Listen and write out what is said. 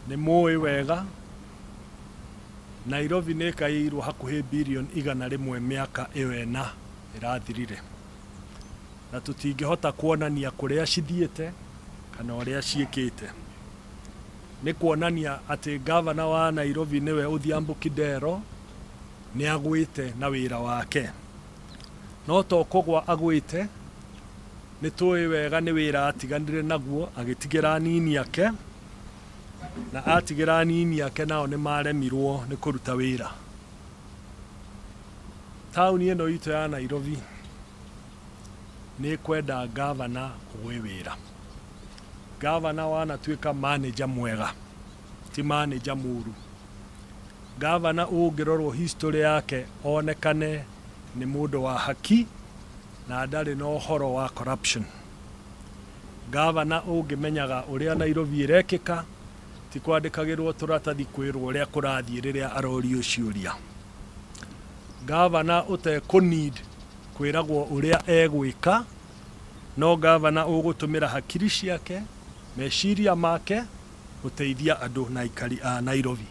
Nĩ mũĩ wega Nairobi nĩ ĩkaĩirwo hakuhĩ birioni 100 mĩaka ĩyo 4 ĩrathirire, na tũtingĩhota kuonania kũrĩa cithiĩte kana ũrĩa ciĩkĩte. Nĩ kuonania atĩ ngavana wa Nairobi nĩwe Odhiambo Kidero nĩ agwĩte na wĩra wake. No to kũgwa agwĩte, nĩ tũĩ wega nĩ wĩra atiganire naguo agĩtigĩra anini ake, na atigĩra anini ake nao nĩ maremirwo nĩ kũruta wĩra. Taũni ĩno itũ ya Nairobi nĩ ĩkwenda ngavana ũĩ wĩra. Ngavana wanatuĩka manager mwega, ti manager mũru. Ngavana ũngĩrorwo history yake onekane nĩ mũndũ wa haki na ndarĩ na ũhoro wa corruption. Ngavana ũngĩmenyaga ũrĩa Nairobi ĩrekĩka, ti kwandĩkagĩrwo tũratathi kwĩrwo ũrĩa kũrathiĩ rĩrĩa arorio ciũria. Ngavana ũtekũ need kwĩragwo ũrĩa egwĩka, no ngavana ũgũtũmĩra hakiri ciake, meciria make gũteithia andũ na aikari a Nairobi.